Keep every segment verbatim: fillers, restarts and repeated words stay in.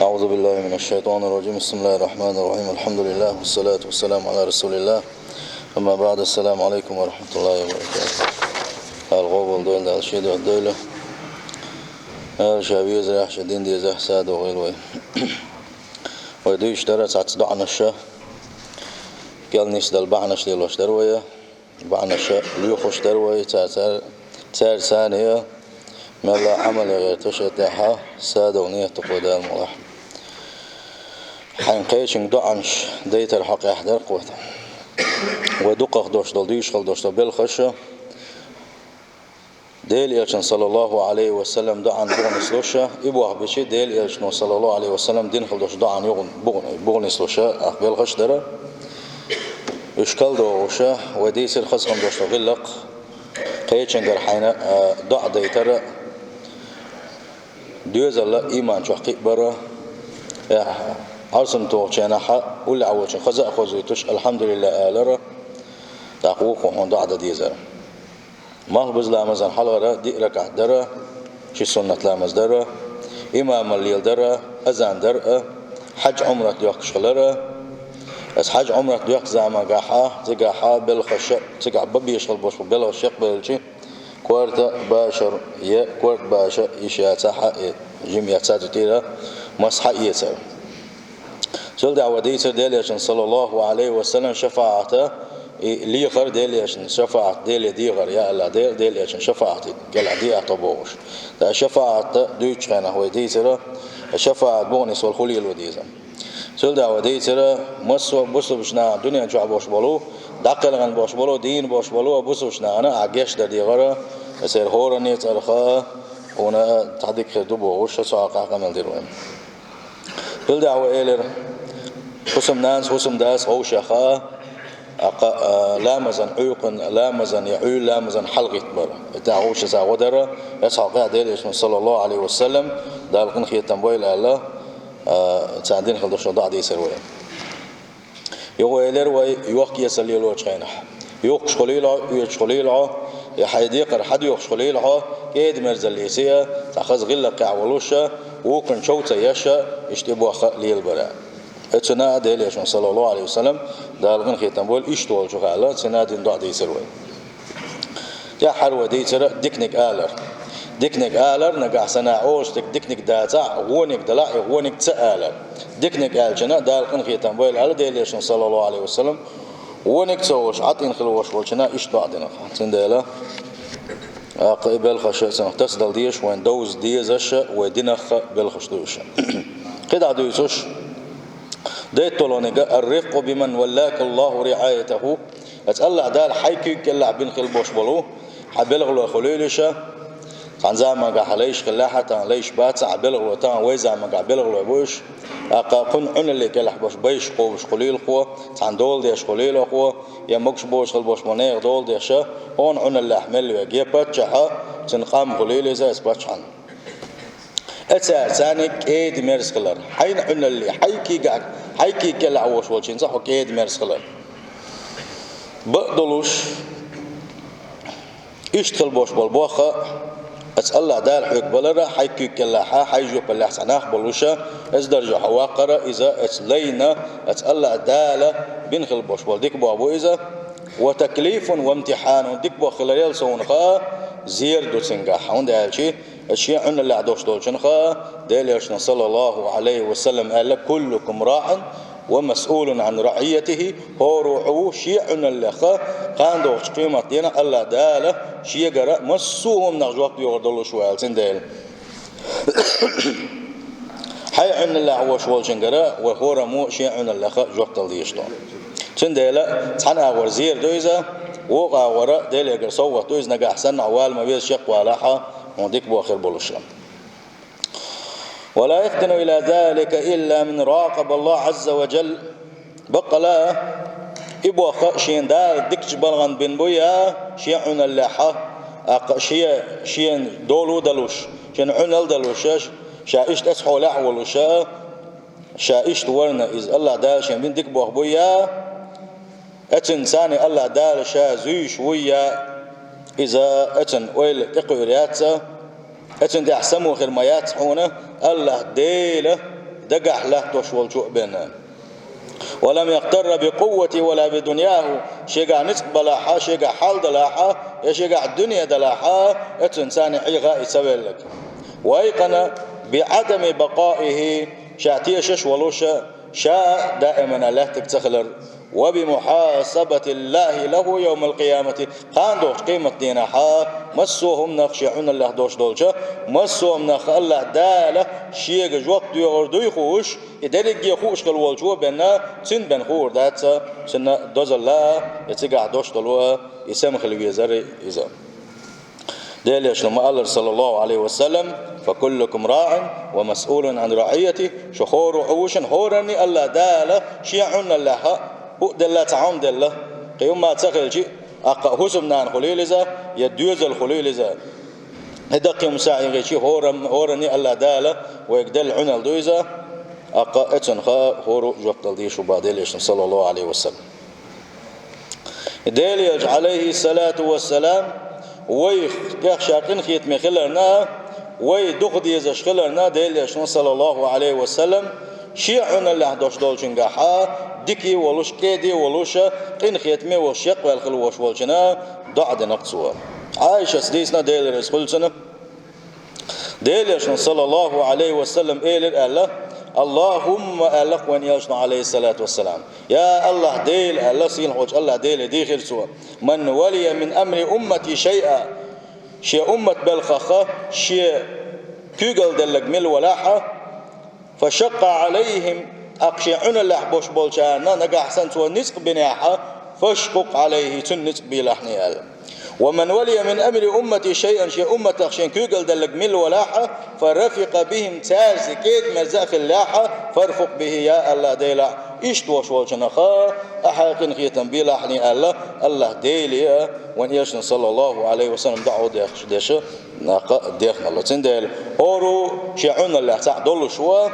أعوذ بالله من الشيطان الرجيم. بسم الله الرحمن الرحيم. الحمد لله والصلاة والسلام على رسول الله. أما بعد. السلام عليكم ورحمة الله وبركاته. Ала гӀобал дойла, Дала шен дуьхьа дойла. Ала ша везарехь, ша дин дезахь, садо гӀийла вай. Вай дуьйцуш дара цхьацца доӀанаш, кӀел нисдала бахьанаш лелош дара вай. Бахьанаш лоьхуш дара вай, цара, цара, цара царна а мелла Ӏамал ян гӀерташ а тӀехьа, садо нийят тохо Дала мукъ лахь. Хьайна кхечуьнга доӀанаш дайтар хьокъехь дара кхо. Вай дукхах долуш долу, дуьйцуш хила долуш долу белхаш а, Делан Элчан, саллаллаху Ӏалайхи ва саллам, доӀан буханислуш а, и бохбичи Делан Элчано, саллаллаху Ӏалайхи ва саллам, дина хила долуш доӀан юкъа буханислуш а, ах белхаш дара. Уьш калдогӀуш а, вай дийцира хаза хила долуш долу гӀиллакх, кхечуьнгара хьайна, а, доӀа дайтар а, доьзал а иман чохь кхиабар а, э, Ӏарсана тухучу хенахь уллехь волчун хаза а хозуьйтуш, «Алхьамдулиллах» алар а, тӀаккха вукхо хьуна доӀа дан дезар. Малхбуза ламазан хьалхара диъ ракаӀат дар а, ши суннат ламаз дар а, имамал леладар а, азан дар а, хьаьж-Ӏумрат доьхкуш хилар а. Аса хьаьж-Ӏумрат доьхку замангахь а, цигахь а белхаш а, цигахь бан безаш хила болуш бу белхаш яккхабелчи, корта башар е корта баша йиш яцахь а, э, жима яцахь а, цу тӀера масхьа эцар. Цул тӀаьхьа вай дийцира Делан Элчан, саллаллаху Ӏалайхи ва саллам, шафаӀата, и лехар Делан Элчан шафаӀат, Деле дехар, я АллахӀ, Дела, Делан Элчан шафаӀат кӀелахь де а тхо бохуш. ТӀаккха шафаӀат дуьйцучу хенахь вай дийцира, шафаӀат буханисвала хуьлийла вай деза. Цул тӀаьхьа вай дийцира, массо а бусалбачу наха дуьнен чохь болуш болу, дӀакхелхина болуш болу, дийна болуш болу бусалбачу нахана ахь гечдар дехар а, церан хӀораннан цӀарах а, хьуна а цхьа дика хир ду бохуш, цу хьокъехь къамел дира вай. Цул тӀаьхьа вай элира, хӀусамнанас, хӀусамдас вовшех а, а, кха-, а, ламазан Ӏуьйкъун, ламазан я Ӏуьйла ламазан хьалагӀиттабар. И тӀаьхьа вовшашца гӀо дар а, я цхьа хьокъехь Делан Элчано, саллаллаху Ӏалайхи ва саллам, Дала къинхетам бойла аьлла, а, царна дина хила долуш доӀа дийцира вай. Юха элира вай, йохк-эцар лелочу хенахь. Юхкуш хуьлийла хьо, оьцуш хуьлийла хьо, я хьайн декхар хьадоьхуш хуьлийла хьо, кӀеда-мерзаллица а, цхьа хаза гӀиллакхехь волуш а, вукхунна чов ца еш а, иштта и бохка а лелабар. Оцунна а Делан Элчано, саллаллаху Ӏалайхи ва саллам, Дала къинхетам бойла, иштта волчух аьлла, цунна а дина доӀа дийцира вай. ТӀаьххьара вай дийцира диканиг алар. Диканиг алар, нагахь санна Ӏожа стаг диканиг дацахь а, вониг далахь а, и вониг ца алар. Диканиг аьлча а, Дала къинхетам бойла аьлла Делан Элчано, саллаллаху Ӏалайхи ва саллам, вониг ца олуш, Ӏа тӀе хила волуш волчунна иштта доӀа дина. Цундела, тӀаккха и белхаш а цунах тасадала дезаш, вайна довза дезаш а, вай динах а белхаш ду уьш. КхидӀа дуьйцуш, дайтталгӀаниг а: «Ар-рифкъу биман валлака Аллаху риӀаятаху». Аса АллахӀ Дала хьайн куьйга кӀелахь бина хила болуш болу хьан белхалой хуьлийла уьш а, цхьана замангахь лайш хиллехь а, тахана лайш бац а, хьан белхалой, тахана вай замангахь белхалой бу уьш. ТӀаккха кхунна Ӏуналле кӀелахь болуш байш кхобуш хуьлийла кхо, цхьана дола деш хуьлийла кхо, я могуш-бовзаш хила болуш болу нехан дола деш а, хьуна Ӏуналлехь мел верг я паччахь а, цуьнан къам хуьлийла иза, аса паччахьан. Эцар царниг кӀеда-мерза хилар. Хьайна Ӏуналле, хьайн куьйгахь, хьайн куьйга кӀелахь волуш волчуьнца хьо кӀеда-мерза хилар. Бакъ долуш, иштта хила болуш болу бохка а, аса АллахӀ Дала хьоьга балар а, хьайн куьйга кӀелахь а, хьайн жоьпаллехь цхьа нах болуш а, иза даржехь хьо ваккхар а, иза аса лайна, аса АллахӀ Дала бина хила болуш болу дика бохк бу иза. «Ва таклифун ва имтихьанун», дика бохк хиларел совнаха а зер ду цуьнгахь, хӀунда аьлча Аса шен Ӏуналлехь долуш долчунах а, Делан Элчано, саллаллаху Ӏалайхи ва саллам, аьлла: «Куллукум раӀин ва масъулун Ӏан раӀийятихи», хӀора хьо ву шен Ӏуналлех а, кхана догӀучу къематдийнахь АллахӀ Дала шегара массо а хӀуманах жоп доьхур долуш ву аьлла, цундела. Хьайн Ӏуналлехь волуш волчуьнгара вай хӀораммо шен Ӏуналлех а жоп дала дезаш ду. Цундела цхьана агӀор зер ду иза, вукху агӀора Делегара совгӀат ду иза, нагахь санна хьо вала ма веза, чекхвалахь а, хьуна дика бохур болуш. «Ва ла яфтину иля залика илля ман ракъаба Аллаха Ӏазза ва жалла». Баккъала а, и бохка а шена Дала дикачу балгӀан бина буй а, шен Ӏуналлехь а, тӀаккха шен, шена долу а далуш, шена Ӏуналла а далуш, ша иштта эцхьолехь а волуш, ша иштта варна иза АллахӀ Дала шена бина дика бохк буй а, эцунна царна АллахӀ Дала ша зуьйш вуй а, иза эцун ойла тӀекхуьур яц а, эцун тӀехь само хир ма яц хьуна, АллахӀ Дела дагахь латтош волчо а бен. ولم يغتر بقوته ولا بدنياه, шегахь ницкъ балахь а, шегахь хьал далахь а, я шегахь дуьне далахь а, эцунца цхьана Ӏеха а и ца велларг. وأيقن بعدم بقائه, ша тешаш а волуш, ша а даимана лаьттиг ца хилар. وبمحاسبة الله له يوم القيامة, кхана догӀучу къематдийнахь а, массо а хӀуманах шен Ӏуналлех дош долчу, массо а хӀуманах АллахӀ Дала шега жоп доьхур дуй хууш, и дерриге хууш хила волчо а бен, цуьнан бен хуур дац цуьнан дозалла а, я цигахь дош долу а, и сема хила везара иза. Делан Элчано ма-аллара, саллаллаху Ӏалайхи ва саллам: «فكلكم راع ومسؤول عن رعيته», шу хӀора а Ӏу ву шуна, хӀоранна а АллахӀ Дала шен Ӏуналлех хӀуъа делла, цхьа хӀума делла. Кхин хӀумма ца хилча, тӀаккха хӀусамнана хуьлийла иза, я доьзал хуьлийла иза. И даккхий хӀума схьахьийгӀича, хӀорам-, хӀоранна а АллахӀ Дала вайга делла Ӏуналла ду иза, тӀаккха эцунах хӀора а жоп дала дезаш ву боху Делан Элчано, саллаллаху Ӏалайхи ва саллам. Делан Элча, Ӏалайхи салату ва салам, вайх тӀех ша къинхетаме хиларна, вай дукха дезаш хиларна, Делан Элчано, саллаллаху Ӏалайхи ва саллам, шен Ӏуналлехь дош долчуьнгахь а, дика а волуш, кӀеда а волуш, къинхетаме а волуш, яккхаваьлла хила волуш волчунна доӀа дина-кх цо. Ӏайшас дийцина, Дела реза хуьлда цунна. Делан Элчано, саллаллаху Ӏалайхи ва саллам, элира аьлла: «اللهم», аьлла-кх вайн Элчано, Ӏалайхи салату ва салам. «Я АллахӀ Дела», аьлла, сийлахь волчу АллахӀ Деле дийхира цо: «من ولي من أمر أمتي شيئا», шен уммат белхах шен куьйгалла делларг мила валахь а, «فشق عليهم», тӀаккха шен Ӏуналлехь болуш болчарна нагахь санна цо ницкъ бинехь а, «فاشقق عليه», цунна ницкъ бийлахьний аьлла. «ومن ولي من أمر أمتي شيئا», шен умматах шен куьйгалла делларг мила валахь а, «فرفق بهم», цаьрца кӀеда-мерза а хиллехь а, «فارفق به», я АллахӀ Дела, иштта волуш волчунах ахьа къинхетам бийлахьний аьлла, АллахӀ Деле а, вайн Элчано, саллаллаху Ӏалайхи ва саллам, доӀа дехаш деш, накха дехнало. Цундела хӀора а шен Ӏуналлехь цхьаъ долуш ву,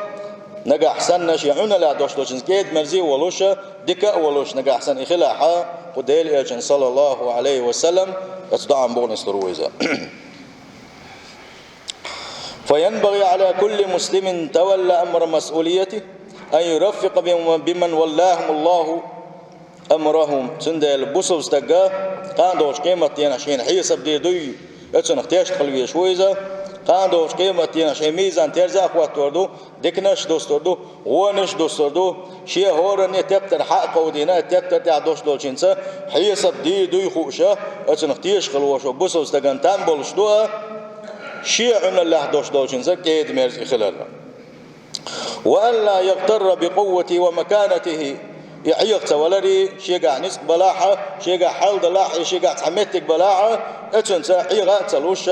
нагахь санна шен Ӏуналлехь дош долчуьнца кӀеда-мерза а волуш, дика а волуш, нагахь санна и хилахь а, кху Делан Элчано, саллаллаху Ӏалайхи ва саллам, оцу доӀан боху нислур ву иза. «فينبغي على كل مسلم تولى أمر مسؤوليته أن يرفق بمن، بمن ولاهم الله أمره». Цундела бусалба стага кхана догӀучу къематдийнахь шена хьесап дийр дуй, оцунах тешна хила везаш ву иза. Кхана догӀучу къематдийнахь шен мизан терза а хӀоттор ду, диканаш а дустур ду, вонаш а дустур ду. Шен хӀоранна а тептар хьа а кховдийна, тептар тӀехь дош долчуьнца хьесап дийр дуй хууш, оцунах тешаш хила волуш волу бусалба стагана там болуш ду а, шен Ӏуналлехь дош долчуьнца кӀеда-мерза и хиларна. «وأن لا يغتر بقوته ومكانته», и Ӏеха ца валарий, шегахь ницкъ балахь а, шегахь хьал далахь а, шегахь цхьа меттиг балахь а, оцуьнца Ӏеха а ца луш,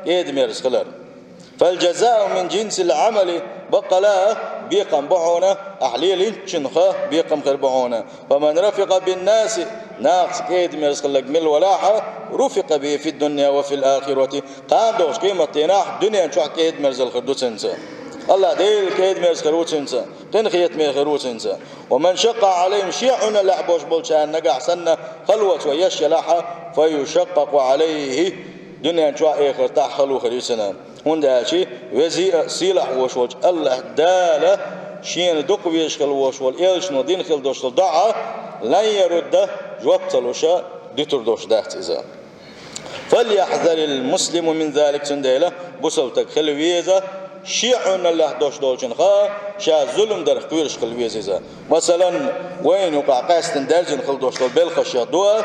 кӀеда-мерза хилар. «فالجزاء من جنس العمل», баккъала а бекхам бу хьуна, ахь лелийначуьнах бекхам хир бу хьуна. «فمن رفق بالناس», нахаца кӀеда-мерза хилларг мила валахь а, «رفق به في الدنيا وفي الآخرة», кхана догӀучу къематдийнахь дуьнен чохь кӀеда-мерзалла хир ду цуьнца. АллахӀ Дела кӀеда-мерза хир ву цуьнца, къинхетаме хир ву цуьнца. «ومن شق عليهم», шен Ӏуналлехь болуш болчарна нагахь санна хало цо еш елахь а, «فيشقق عليه», дуьнен чохь а, эхартахь а хало хир ю цуьнан. ХӀунда аьлча веза а, сийлахь а волуш волчу АллахӀ Дала шена дукха везаш хила волуш волу Элчано дина хила долуш долу доӀа, «لن يرد», жоп ца луш, дуьтур долуш дац иза. «فليحذر المسلم من ذلك», цундела бусалба стаг хила веза, шен Ӏуналлехь дош долчуьнах ша зулам дарх кхоьруш хила веза иза. Масалан, вайна юкъахь къаьстина даьржина хила долуш долу белхаш ду а,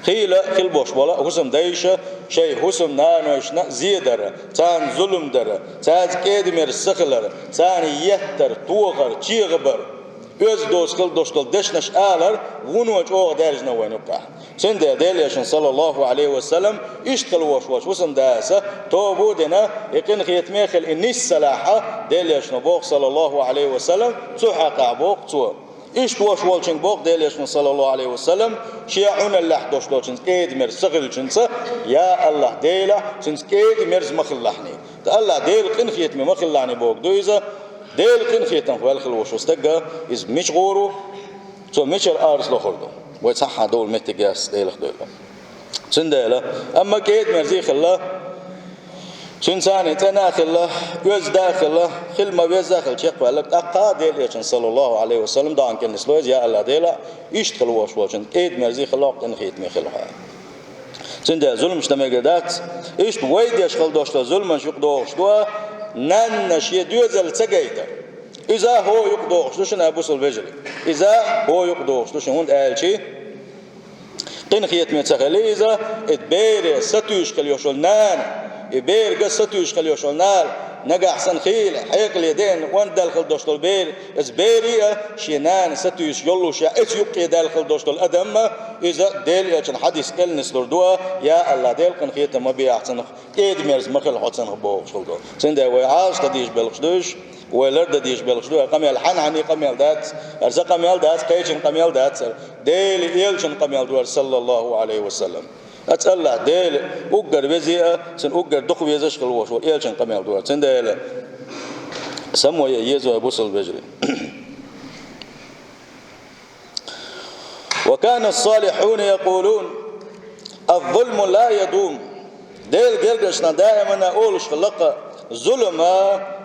хийла хила болуш болу а хӀусамдайша шайн хӀусамнанойшна а зе дар, царна зулам дар, цаьрца кӀеда-мерза ца хилар, царна еттар, тохар, чегӀабар, оьзда доцу хила долуш долу дешнаш алар вуно чӀогӀа даьржина вайна юккъехь. Цундела Делан Элчано, саллаллаху Ӏалайхи ва саллам, иштта хила волуш волчу хӀусамдаса тоба а дина, и къинхетаме а хила, и нисса лахь а, Делан Элчано боху, саллаллаху Ӏалайхи ва саллам, цу хьокъехь боху цо. Иштта волуш волчуьнга боху Делан Элчано, саллаллаху Ӏалайхи ва саллам, шен Ӏуналлехь дош долчуьнца, кӀеда-мерза ца хиллачуьнца: «Я АллахӀ, Делахь, цуьнца кӀеда-мерза ма хилалахьний». ТӀаккха АллахӀ Дела къинхетаме ма хилалахьний бохург ду иза. Дела къинхетамах ваьлла хила волуш волу стаг, иза мича гӀур ву, цо мичара арз лохур ду? Вай цхьанхьа довла меттиг яц Делах дуьйла. Цундела, амма кӀеда-мерза хилла, Цуьнан цӀена а хилла, оьзда а хилла, хила ма-везза а хилла чекхваьлларг, тӀаккха Делан Элчанна, саллаллаху Ӏалайхи ва саллам, доӀа кхин нисло иза: «Я АллахӀ Дела, иштта хила волуш волчун кӀеда-мерза хилла хьо, къинхетаме хила хьо». Цундела зуламаш дан мегар дац. Иштта вай деш хила долуш долу зуламаш юкъадогӀуш ду, нанна шен доьзал ца гайта. Иза хӀо юкъадогӀуш ду шуна, бусалба вежарий. Иза хӀо юкъадогӀуш ду шуна, хӀунда аьлча къинхетаме ца хилла иза, и бере сатуьйсуш хила йолуш йолу нана, и берга сатуьйсуш хила йолуш йолу нана, нагахь санна хийла, хьекъале деана, онда даьлла хила долуш долу бер, иза бере а шен нана сатуьйсуш йоллушехь, оцу юккъе даьлла хила долуш долу адам а, иза Делан Элчанан хьадис кӀел нислур ду: «Я АллахӀ Дела, къинхетам ма бехьа цунах, кӀеда-мерза ма хила хьо цунах», – бохуш хила ду. Цундела вай Ӏалашдан дезаш белхаш ду уьш, вай лардан дезаш белхаш ду, къамел хьан-хьанний къамел дац, хӀара сан къамел дац, кхечун къамел дац, Делан Элчанан къамел ду хӀара, саллаллаху Ӏалайхи ва саллам. Аса АллахӀ Дела уггар веза а, цуьнан уггар дукха везаш а хила волуш волу Элчанан къамел ду хӀара. Цундела само ян еза вай, бусалба вежарий. «وكان الصالحون يقولون: الظلم لا يدوم». Делан гергарчу нах даимана олуш хилла-кх: «Зулам,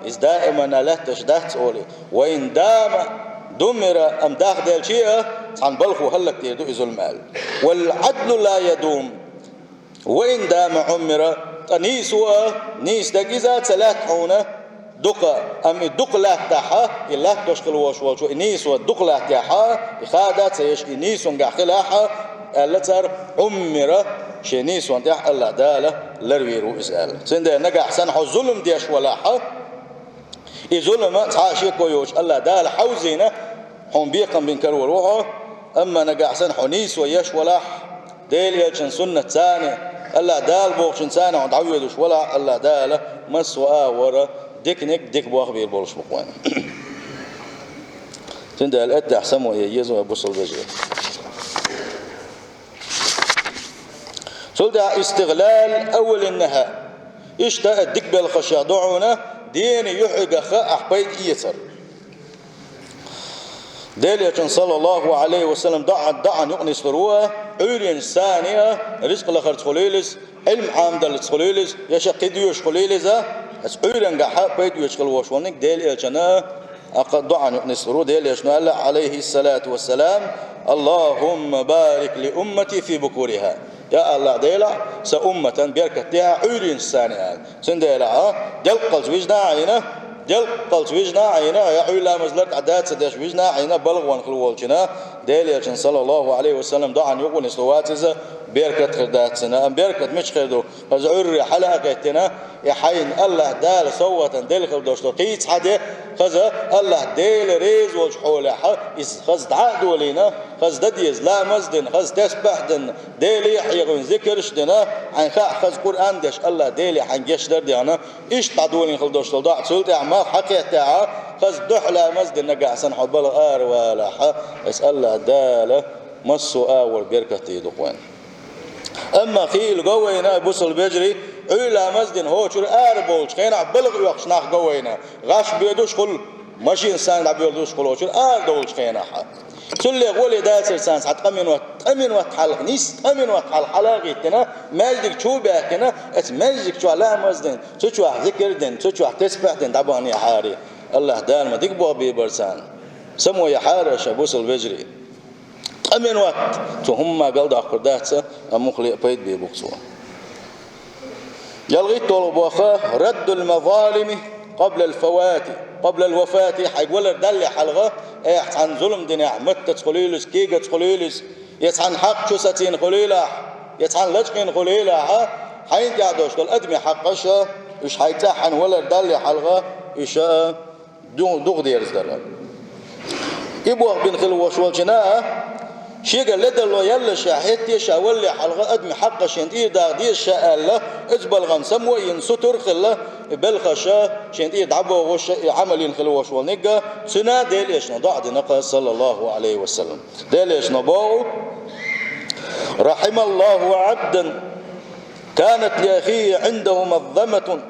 иза даимана лаьтташ дац», – олий. «وإن دام دمر», амма дахделча а, цхьана балхо хӀаллакдийр ду и зулам аьлла. «والعدل لا يدوم وإن دام عمر». Ткъа нийсо а, нийса дерг иза ца лаьтта хьуна дукха, амма и дукха лаьттахь, и лаьтташ хила волуш волчо и нийсо дукха латтахь, и хада ца еш, и нийсонгахь хилахь, аьлла цара, «عمر», шен нийсонна тӀехь АллахӀ Дала ларвийр ву иза аьлла. Цундела нагахь санна хьо зулам деш валахь, и зулам цхьа а шеко йоцуш АллахӀ Дала хьовзийна, хьуна бекхам бина карор ву хьо, амма нагахь санна хьо нийсо еш валахь, Делан Элчанан суннатца, АллахӀ Дала бохучунца хьо дӀавоьдуш валахь, АллахӀ Дала массо а агӀор диканиг дика бохбийр болуш бу-кх вайна. Цундела аттахь само ян еза вай, бусалба вежарий. Цул тӀаьхьа истигӀлал аввалин нахьа. Иштта а дика белхашех ду хьуна, дена юьхьигах ахь пайда эцар. Делан Элчанан, саллаллаху Ӏалайхи ва саллам, доӀа, доӀан юкъа нислур ву, Ӏуьйренашца а, ризкъ лахарца хуьлийла иза, Ӏилма Ӏамадаллалц хуьлийла иза, я ша кхин доьшуш хуьлийла иза, аса Ӏуьйрангахь пайда оьцуш хила волуш волниг Делан Элчанан, аккха доӀан юкъа нислур ву. Делан Элчано аьлла, Ӏалайхиссалату вассалам: «اللهم بارك لأمتي في بكورها». Я АллахӀ Дела, сан умматан беркат де Ӏуьйренашца а, аьлла. Цундела а, делкъалц вижна а Ӏийна, делкъалц вижна а Ӏийна, я Ӏуьйра ламаз лар тӀе дац а деш вижна а Ӏийна, балгӀа ван хила волчунна, Делан Элчанан, саллаллаху Ӏалайхи ва саллам, доӀан юкъа нислур вац иза, беркат хир дац цунна. Амма беркат мича хир ду? Хаза Ӏуьйре хьала а гӀеттина, и хьайна АллахӀ Дала совгӀатана делла хила долуш долу кхин цхьа де, хаза АллахӀ Дела реза волчу хьолехь, иза хаза дӀа а долийна, хаза дан деза ламаз а дина, хаза тесбихь а дина, Деле а хьехавина, зикарш а дина, хьайна хаьа хаза Къуръан а деш, АллахӀ Деле хьайна гечдар а дина, иштта дӀадолийна хила долуш долу доӀа, цул тӀаьхьа малх хьакхеттехь, хаза дуьхьа ламаз а дина, нагахь санна хьо балха аравалахь, аса АллахӀ Дала массо а агӀор беркат дийр ду-кх вайна. Амма хийла го вайна, бусалба вежарий, Ӏуьйра ламаз а дина, хӀокхуьра ара бовлучу хенахь балха оьхуш нах го вайна. ГӀаш боьдуш хуьлу, машинашца дӀабоьлхуш хуьлу хӀокхуьра ара довлучу хенахь. Цул гӀоле дацара царна цхьа ткъа минот, ткъа минот хьалха, нийсса ткъа минот хьалха хьала а гӀиттина, маьждиг чу а баьхкина, аса маьждиг чохь ламаз а дина, цу чохь зикар а дина, цу чохь тесбихь а дина дӀабаханехьара. АллахӀ Дала ма дика бохбийр бара царна. Само яхьара ша, бусалба вежарий. Ткъа минот цу хӀумма галдоккхур дац, амма муххале а пайда бийр бу-кх цо. ЯлхитталгӀа боху: «ردّ المظالم قبل الفوات، قبل الوفاة», хьайга валар далле хьалха, ахь цхьанна зулам динехь, маттаца хуьлийла иза, кегаца хуьлийла иза, я цхьанна хьакъ чу сацийна хуьлийла ахь, я цхьанна лачкъийна хуьлийла ахь, хьайна тӀехь долуш долу адамийн хьакъаш, уьш хьайга цӀеххьана валар далле хьалха, уьш ду-, дукха дерза дара. И бохбина хила волуш волчунна, шегара ледарло яллалц ша, хӀетте а ша валле хьалха адамийн хьакъаш шена тӀера даха деза ша аьлла, иза балхана само а йина, сутара а хилла, и белхаш шена тӀера дӀабохуш, и Ӏамал йина хила волуш волниг, цуьнан Делан Элчано доӀа дина-кх, саллаллаху Ӏалайхи ва саллам. Делан Элчано боху: «رحم الله عبدا كانت لأخيه عنده مظلمة».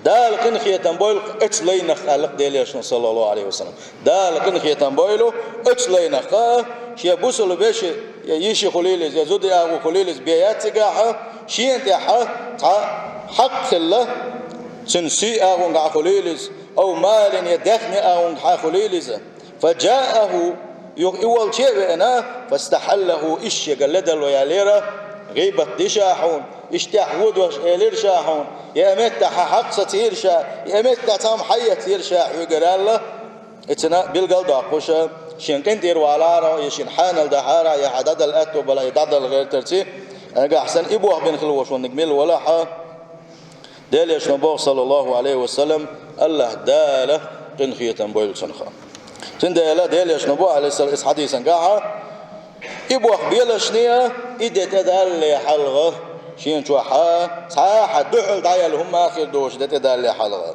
Дала къинхетам бойла оцу лайнах, аьлла-кх Делан Элчано, саллаллаху Ӏалайхи ва саллам. Дала къинхетам бойла оцу лайнах, шен бусалба вешин, я йиши хуьлийла иза, я зуда-агӀо хуьлийла иза, бен яц цигахь, шена тӀехь цхьа хьакъ хилла, цуьнан сий агӀонгахьа хуьлийла иза, ау малин я даьхни агӀонгахьа хуьлийла иза. فجاءه, юха и волче а веана, فاستحله, иштта шегара ледарло яьллера, гӀийбат дира ша хьуна, иштта тӀехь вон дош элира ша хьуна, я а меттехь хьан хьакъ сацийра ша, я а меттехь цхьамма хьаэцийра ша хьоьгара аьлла, и цуьнан билгал а доккхуш, шен къинтӀера валахьара, я шена хьанал дахьара, я хьан дӀадала аьтто балахь, я дӀадала гӀертарций, нагахь санна и бох бина хила волуш верг мила валахь а, Делан Элчано боху, саллаллаху Ӏалайхи ва саллам, АллахӀ Дала къинхетам бойла цунах. Цундела Делан Элчано боху, Ӏалайхиссалам, иза хьадисан гахьа, и бох белашний а, и де тӀедаллале хьалха, шен чохь а, цхьа а хьан дуьхьал дӀаяла хӀума а хир доцуш де тӀедаллале хьалха.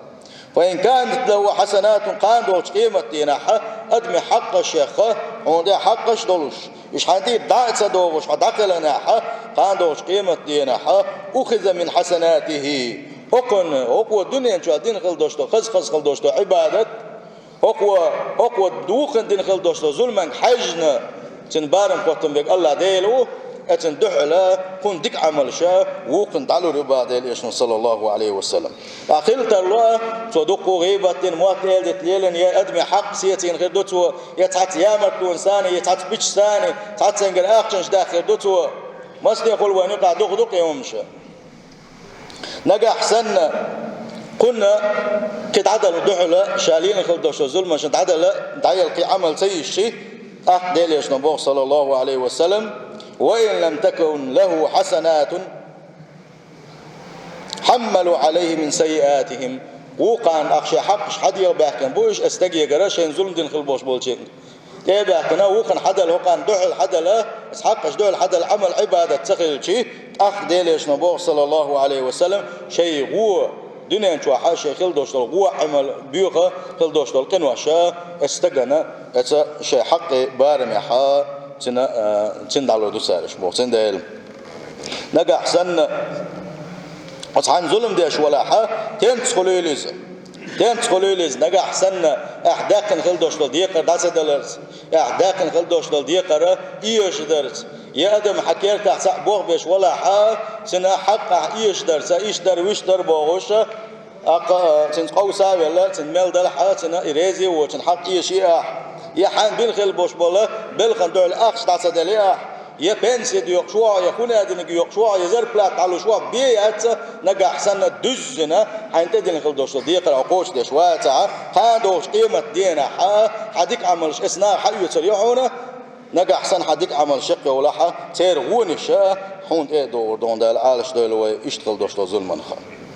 فإن كانت له حسنات, кхана долчу къематдийнахь адамийн хьакъаш яха, хьуна тӀе хьакъаш долуш, уьш хьайна тӀера дӀа а ца догӀуш, хьо дӀакхелхинехь, кхана долчу къематдийнахь, أخذ من حسناته. ХӀокхунна, хӀокхо дуьнен чохь дина хила долуш долу, хаза-хаза хила долуш долу Ӏибадат, хӀокхо, хӀокхо вукхунна дина хила долуш долу зуламанга хьаьжжина, цуьнан барам-хӀоттам берг АллахӀ Дела ву, оцунна дуьхьала кхунна дика Ӏамалш вукхунна дӀалур ю боху Делан Элчано, саллаллаху Ӏалайхи ва саллам. Ткъа хила тарло, цо дуккха а гӀийбат дина, мотт эладита лелийна, я адамийн хьакъ сецийна хир ду цо, я цхьацца ямартлонаш санна, я цхьацца бичанаш санна, цхьаццангара ахчанаш дахьа хир ду цо. Масане хуьлу вайна юкъахь дукха ду-кх и хӀуманаш. Нагахь санна, кхунна кхин дӀадала дуьхьала, ша лелийна хила долуш долу зуламашна дӀадала, дӀаяла кхин Ӏамал ца йиш, тӀаккха Делан Элчано боху, саллаллаху Ӏалайхи ва саллам, وإن لم تكن له حسنات حملوا عليه من سيئاتهم. Вукхана ахь шен хьакъаш хьадеха баьхкина бу уьш, оцу стагегара шайна зулам дина хила болуш болчеран тӀе а баьхкина, вукхунна хьадала, хӀокхунна дуьхьал хьадала, оцу хьакъаш дуьхьал хьадала Ӏамал-Ӏибадат ца хилча, тӀаккха Делан Элчано боху, саллаллаху Ӏалайхи ва саллам, шайн гӀо, дуьнен чохь шайн хила долуш долу гӀо, Ӏамал боьха хила долуш долу къинош оцу стагана, оцу шайн хьакъе барамехь цуьнан, а, цуьнан дӀало ду цара уьш боху, цундела. Нагахь санна, оцу хьайна зулам деш валахь, тенца хуьлийла иза. Тенца хуьлийла иза, нагахь санна, ахь даьккхина хила долуш долу декхар дӀа ца даларца, ахь даьккхина хила долуш долу декхар эшаш дарца, я адам хьан кертахь цхьаъ бохбеш валахь, цуьнан хьакъ ахь эшаш дарца, иштта дара, вуьшта дара бохуш, тӀаккха, а, цуьнца къовса а велла, цуьнан мел далахь а, цуьнан и реза а воцуш, хьакъ эший ахь, я хьайна бина хила болуш болу белхан дуьхьал ахча дӀа ца делий ахь, я пенси доькъуш ву хьо, я хӀун аьлла динарг йоккхуш ву хьо, я зарплата дӀалуш ву хьо, бен яц, нагахь санна дуьззина, хьайна тӀедиллина хила долуш долу декхар хьо кхочушдеш вацахь, кхана долчу къематдийнахь хьан дика Ӏамалш оцу наха хьаоьцур ю хьуна, нагахь санна хьан дика Ӏамалш чекхйовлахь, церан вонаш хьуна тӀе а догӀур ду, Дала Ӏалашдойла вай иштта хила долуш долу зуламанах.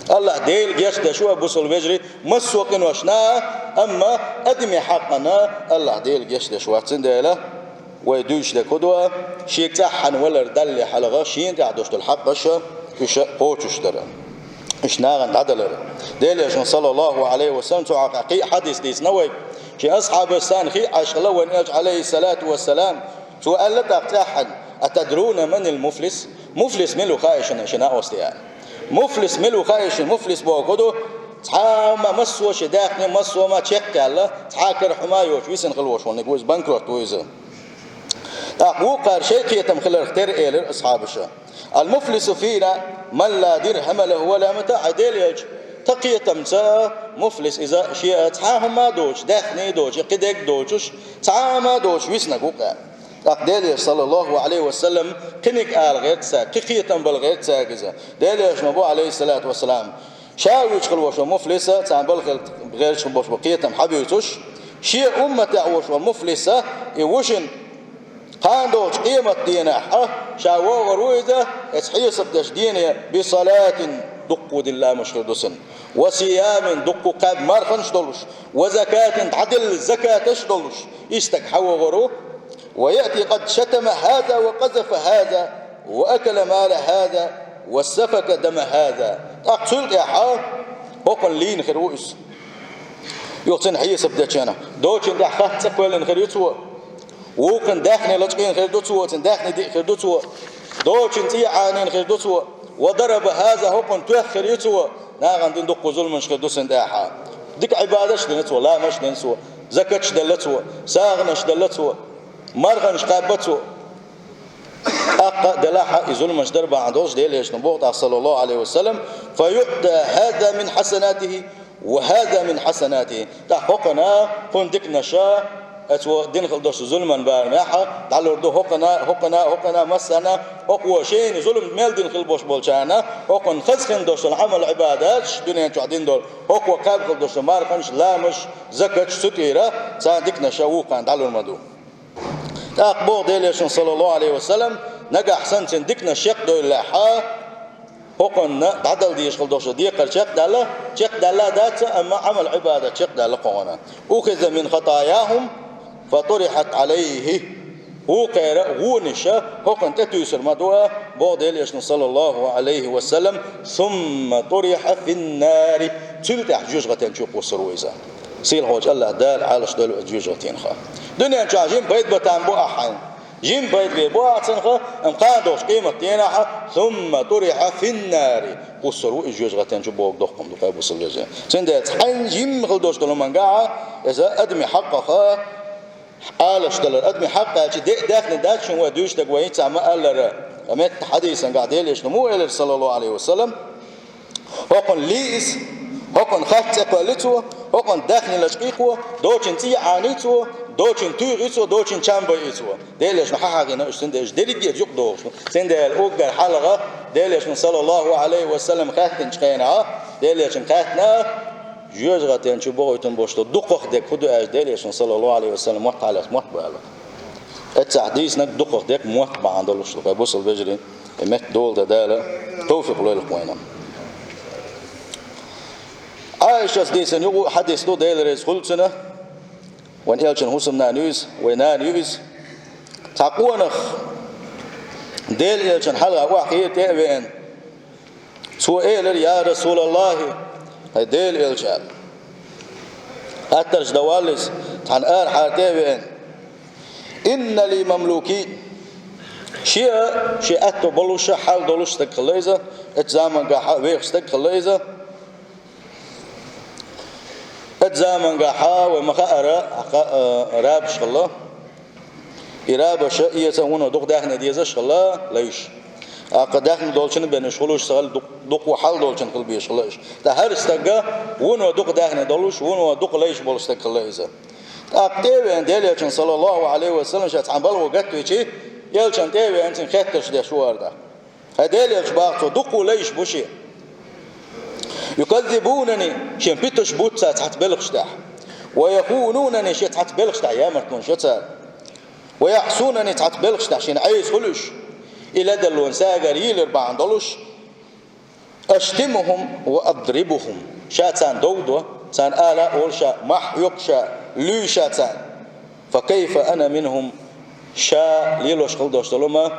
АллахӀ Дела гечдеш ву, бусалба вежарий, массо а къиношна, амма адамийн хьакъана АллахӀ Дела гечдеш вац, цундела вай дуьйцуш дерг хӀун ду, шега цӀахь хьан валар далале хьалха, шена тӀехь долуш долу хьакъаш уьш кхочушдара, уьш нахана дӀадалара. Делан Элчано, саллаллаху Ӏалайхи ва саллам, цу хьокъехь кхин а хьадис дийцина вайга. Шен асхьабаш санна хи а Ӏаш хилла вайн Элча, Ӏалайхиссалату вассалам, цо аьлла тӀаккха цӀеххьана: «أتدرون من المفلس؟» Муфлис мила ву хаьий шуна, шен накъостий, аьлла. Муфлис мила ву хаьий шуна, муфлис бохург хӀун ду? Цхьа а ма массо а шен даьхни, массо а ма чекхъяьлла, цхьа а кара хӀума а йоцуш, висина хила волуш верг ву иза, банкрот ву иза. ТӀаккха вукхара шайн кхетам хиларх тера элира асхьабаша: «المفلس فينا من لا درهم له ولا متاع». Делан Элча, тхан кхетамца муфлис иза шен цхьа а хӀума а доцуш, даьхни а доцуш, я кхин дерг а доцуш, цхьа а хӀума а доцуш виснарг ву-кх, аьлла. ТӀаккха Делан Элча, саллаллаху Ӏалайхи ва саллам, кхиниг ала гӀерта цаьрга, кхин кхетам бала гӀерта цаьрга иза. Делан Элчано боху, Ӏалайхиссалату вассалам, ша вуьйцуш хила волуш волу муфлис, царна бала хила гӀерташ хила болуш болу кхетам хьабуьйцуш, шен умматехь волуш волу муфлис, и ву шуна, кхана долчу къематдийнахь ша вогӀур ву иза, оцу хьесап дечу дене: «بصلاة», дуккха дина ламазаш хир ду цуьнан, «وصيام», дуккха кхаьбна марханаш долуш, «وزكاة», дӀаделла закаташ долуш, и стаг хьан вогӀур ву. «ويأتي قد شتم هذا وقذف هذا وأكل مال هذا وسفك دم هذا». ТӀаккха цул тӀаьхьа хӀокхунна лийна хир ву иза. Юха цуьнан хьесап дечу хенахь, доцучун тӀехь хатта цӀа кхоьллина хир ю цо. Вукхунна даьхни лачкъийна хир ду цо, цуьнан даьхни диъна хир ду цо. Доцучун цӀий Ӏанийна хир ду цо. «وضرب هذا», хӀокхунна тоьхна хир ю цо. Нахана дина дуккха зуламаш хир ду цуьнан тӀехь. Дика Ӏибадаташ дина цо, ламазаш дина цо, закаташ делла цо, сагӀанаш делла цо, марханаш кхаьбна цо. ТӀаккха делахь а и зуламаш дар бахьана долуш, Делан Элчано боху тӀаккха, саллаллаху Ӏалайхи ва саллам: «Фа юъта хаза мин хьасанатихи ва хаза мин хьасанатихи». ТӀаккха хӀокхуьнан, хӀун диканаш а, оцо дина хила долуш зуламан барамехь а дӀалур ду, хӀокхуьнан, хӀокхуьнан, хӀокхуьнан массарна, хӀокхо шайна зулам мел дина хила болуш болчарна, хӀокхуьнан хаза хила долуш долу Ӏамал-Ӏибадаташ, дуьнен чохь дина долу, хӀокхо кхаьбна хила долуш долу марханаш, ламазаш, закаташ, цу тӀера царна диканаш а вукхарна дӀалур ма ду. ТӀаккха боху Делан Элчано, саллаллаху Ӏалайхи ва саллам, нагахь санна цуьнан диканаш чекхдевллехь а, хӀокхунна дӀадала дезаш хила долуш декхар чекхдаьлла, чекхдаьлла дац, амма Ӏамал-Ӏибадат чекхдаьлла кхунна. «Ухиза мин хатаяхум фа турихьат Ӏалайхи». Вукхеран вонаш а хӀокхунна тӀетуьйсур ма ду, боху Делан Элчано, саллаллаху Ӏалайхи ва саллам, «сумма турихьа фин-нари». Цул тӀаьхьа жоьжахатин чу кхуссур ву иза. Сийлахьчу АллахӀ Дала Ӏалаш дойла вай жоьжахатинах. Дуьнен чохь жима пайда бан там бу ахь хьайна. Жима пайда бан бу ахь цунах, амма кхана долчу къематдийнахь, «сумма турихьа фин-нари». Кхуссур ву иза жоьжахатин чу бохург доккха хӀума ду, хьай бусалба вежарий. Цундела хьайна жима хила долуш долу хӀуманга а, иза адамийн хьакъах а, Ӏалаш далар. Адамийн хьакъ аьлча, де а даьхни дац шуна, вай дуьйцуш дерг вай хӀинца ма-аллара, ткъа меттан хьадисангахь Делан Элчано муха элира, саллаллаху Ӏалайхи ва саллам: «ХӀокхунна лий иза, хӀокхунна хатта цӀе кхоьллий цо, хӀокхунна даьхни лачкъий цо, доцчунна цӀий Ӏаний цо, доцчунна туьйхий цо, доцчунна чам байий цо». Делан Элчано хьахьахийна уьш, цундела уьш дерриге а юкъадогӀуш ду. Цундела уггар хьалха Делан Элчано, саллаллаху Ӏалайхи ва саллам, хаьттинчу хенахь, Делан Элчано хаьттина, жоьжахатин чу бохуьйтун болуш долу дукхах дерг хӀун ду аьлча, Делан Элчано, саллаллаху Ӏалайхи ва саллам, мотт хьалаьцна мотт бу аьлла. Эццахь дийцинарг дукхах дерг мотт бахьана долуш ду, хьай бусалба вежарий, и меттан дола дан Дала тавфикъ лойла вайна. Ӏайшас дийцина юкъа хьадис ду, Дела реза хуьлда цунна, вайн Элчан хӀусамнана ю иза, вайн нана ю иза. Цхьа къонах Делан Элчанна хьалха охьахиира тӀе а веана. Цо элира: «Я РасулаллахӀ, хьайн Делан Элча», аьлла. Хаттарш дан валлалц, цхьана арахьара тӀе а веана: «Инна ли мамлукин». Шен, шен аьтто болуш, хьал долуш стаг хилла иза, оцу замангахь вехаш стаг хилла иза. Оцу замангахь, вай ма-хаъара, хьакха, а, рабаш хилла. И рабаша эца вуно дукха даьхни дезаш хилла лайш. ТӀаккха даьхни долчунна бен уьш хуьлуш ца хилла, дукх-, дукха хьал долчунна хила безаш хилла уьш. ТӀаккха хӀара стага вуно дукха даьхни долуш, вуно дукха лайш болуш стаг хилла иза. ТӀаккха тӀе а веана, Делан Элчанна, саллаллахӀу Ӏалайхи ва саллам, ша цхьана балхо гатвичи, Элчанна тӀе а веана, цуьнга хеттарш деш ву хӀара даккха. ХӀай Делан Элча, бах цо, дукха лайш бу шен. «Юказзибунани», шен питанаш буц цара цхьацца белхаш тӀехь. «Ва яхунунани», шен цхьацца белхаш тӀехь ямартлонаш йо цара. «Ва яхьсунани», цхьацца белхаш тӀехь шена Ӏеса хуьлу уьш. И ледарлонаш цаьргара йийлар бахьана долуш. «Аштимухум ва адрибухум». Ша царна дов до, царна ала а олу ша, мах хьоькху ша, луьй ша царна. «Фа кайфа ана минхум», ша лелош хила долуш долу хӀума,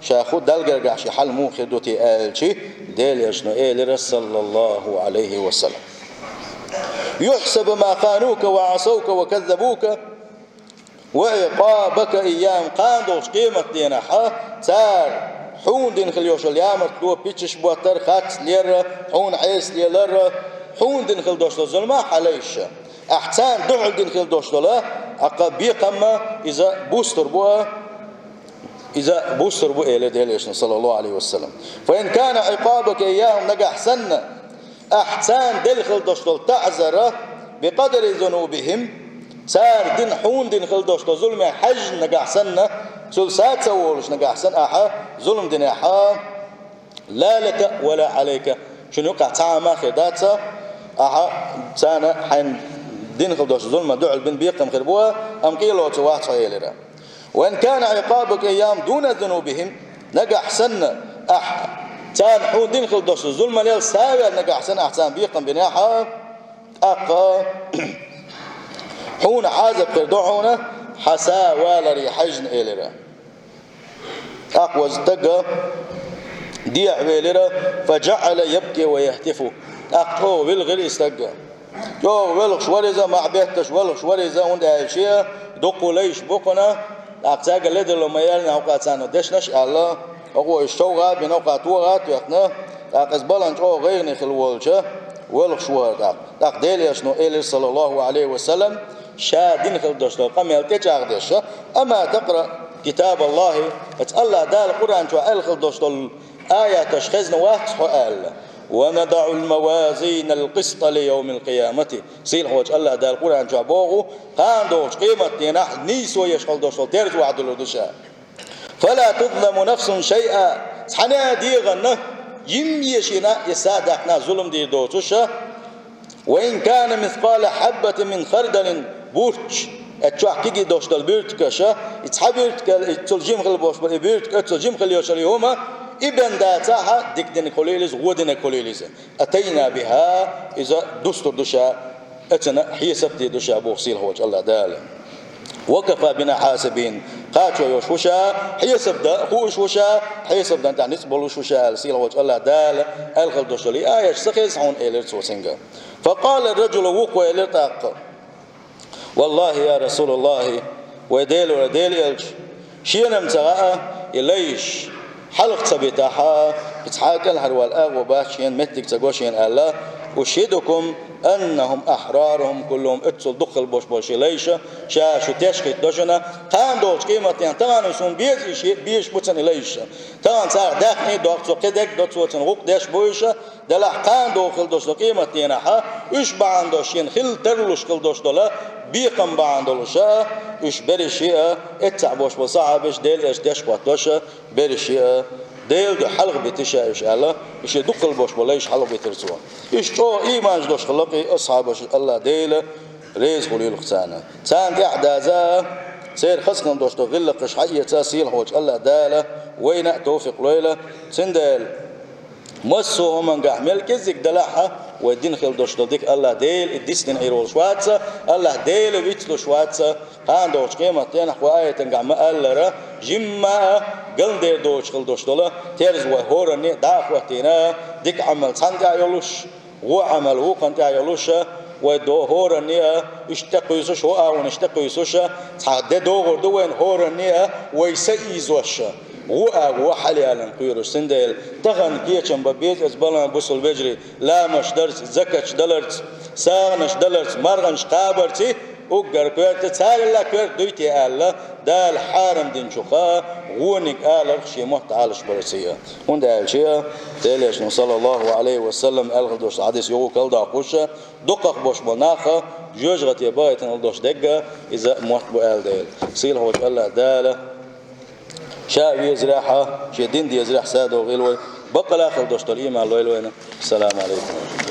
ша хӀун Далла гергахь шен хьал муха хир ду те аьлчи, Делан Элчано элира, саллаллахӀу Ӏалайхи ва саллам: «Юхьсабу ма ханука ва Ӏасавка ва каззабука ва Ӏикъабака ийяхум». Кхана долчу къематдийнахь цара хьуна дина хила йолуш йолу ямартло, питанаш боттар, харц лер, хьуна Ӏеса лелар, хьуна дина хила долуш долу зулам, хьан лайш. Ахь царна дуьхьал дина хила долуш долу, аккха бекхам, иза бустур бу, иза бустур бу, элира Делан Элчано, саллаллахӀу Ӏалайхи ва саллам. «Фа ин кана Ӏикъабака ийяхум», нагахь санна, ахь царна делла хила долуш долу таӀзар, «бикъадри зунубихим», цара дина, хьуна дина хила долуш долу зуламе хьаьжжина нагахь санна, цул саца а волуш нагахь санна, ахьа зулам динехь, «ла лака ва ла Ӏалайка». Шуна юкъахь цхьа а хӀума хир дац, ахьа царна хьайна дина хила долуш зулма дуьхьал бина бекхам хир бу, амма къело цу вац хьо, элира. «Ва ин кана Ӏикъабака ийяхум дуна зунубихим», нагахь санна, ахь царна хьуна дина хила долуш зулма лел савел нагахь санна, ахь царна бекхам бинехь, тӀаккха хьуна Ӏазап хир ду хьуна, хьан са валаре хьаьжжина, элира. ТӀаккха ваза стага дехьавелира, «фа жаӀала ябки ва яхтифу». ТӀаккха чӀогӀа вилхира и стага. ЧӀогӀа велхаш вара иза, мах бетташ велхаш вара иза, хӀунда аьлча дуккха лайш бу кхуна, тӀаккха цаьрга ледарло ма-яьллинехь, хӀокху царна дешнаш а аьлла, хӀокхо уьш човха а бина, хӀокхо тоха а тоьхна, тӀаккха иза балан чӀогӀа гӀайгӀане хила волча, велхаш вара тӀаккха. ТӀаккха Делан Элчано элира, саллаллахӀу Ӏалайхи ва саллам, ша дина хила долуш долу къамел тӀечӀагӀдеш: «Ама такъраъ كتاب الله, эцу Аллахь Дала Къуръан чохь аьлла хила долуш долу аяташ хезна вац хьо аьлла. ونضع الموازين القسط ليوم القيامة. Сийлахьчу Аллахь Дала Къуръан чохь боху, кхана догӀучу къематдийнахь нийсо еш хила долуш долу терза охьадуьллур ду ша. فلا تظلم نفس شيئا. Цхьана а дегӀанна йимма ешина, и са даьккхина зулам дийр доцуш ша. وإن كان مثقال حبة من خردل, бурташ, эцу чохь кегий долуш долу буьртигаш, и цхьа буьртиг, и цул жима хила болуш болу и буьртиг, оццул жима хила йолуш йолу хӀума, и бен дацахь, дика динарг хуьлийла иза, вон динарг хуьлийла иза. أتينا بها, иза дустур ду ша оцунна, хьесап дийр ду ша боху сийлахьчу Аллахь Дала. وكفى بنا حاسبين. Кхачо йолуш ву ша, хьесап дан хууш ву ша, хьесап дан тӀехь ницкъ болуш ву ша аьлла, сийлахьчу Аллахь Дала аьлла хила долуш долу и аяташ ца хеза хьуна, элира цо цуьнга. فقال الرجل, вукхо элира тӀаккха: والله يا رسول الله, вай Дела, вай Делан элча, шена-м ца хаьа и лайш хьалха ца битахь, и цхьа кӀелхьарвала агӀо бац шена, меттиг ца го шена аьлла, أشهدكم أنهم أحرار هم كلهم, оццул дукха хила болуш болу ши лайша, ша шу тешхийтта до шуна, кхана догӀучу къематдийнахь, тахана суна беза и ши, безаш бу цунна и лайша. Тахана царах даьхни а доккху цо, кхидерг а до цо, цунна гӀуллакх деш бу уьш, делахь кхана догӀу хила долуш долу къематдийнахь, уьш бахьана долуш шена хила тарлуш хила долуш долу бекхам бахьана долуш, уьш берриш а, эццахь болуш болу сахьабаш Делан элча тешхоттош, берриш а, Делан дуьхьа хьалха битира ша уьш аьлла, и ши дукха хила болуш болу лайш хьалха битира цо. Уьш чӀогӀа ийманаш долуш хилла-кх и асхьабаш, Аллахь Дела реза хуьлийла-кх царна. Царна тӀаьхьа даза, церан хазахана долуш долу гӀиллакхаш хьаэца сийлахьчу Аллахь Дала вайна а тавфикъ лойла, цундела массо а хӀумангахь мел кӀеззиг делахь а, вай дина хила долуш долу дика Аллахь Дела и дицдина Ӏийр волуш вац, Аллахь Дела вицлуш вац, кхана догӀучу къематдийнахь вай аятангахь ма-аллара, жимма а галдер доцуш хила долуш долу терза вай хӀоранна а дӀа а хӀоттийна, дика Ӏамал цхьанна тӀехь а йолуш, вон Ӏамал вукхунна тӀехь а йолуш, вай до хӀоранна а, уьш тӀекхуьйсуш, вон агӀонаш тӀекхуьйсуш, цхьа де догӀур ду вайна хӀоранна а, вай са ийзош, вон агӀо вон хьалаяларна кхоьруш. Цундела тахана кечам бан беза иза балан бусул вежарий, ламазаш дарца, закаташ даларца, сагӀанаш даларца, марханаш кхабарца, уггар коьрта, царел а коьрта дуй те аьлла, Дала хьарам динчух а вониг аларх шен мотт Ӏалаш барца а. ХӀунда аьлча, Делан элчано, саллаллаху Ӏалайхи ва саллам, аьлла хила долуш хьадис юха кхалдоккхуш, дукхах болуш болу нах жоьжахате бахийтина долуш дерг а иза мотт бу аьлла дела. Сийлахьчу Аллахь Дала ша везарехь а, шен дин дезарехь а садогӀийла вай, баккъала а хила долуш долу ийман лойла вайна. Ассаламу Ӏалайкум.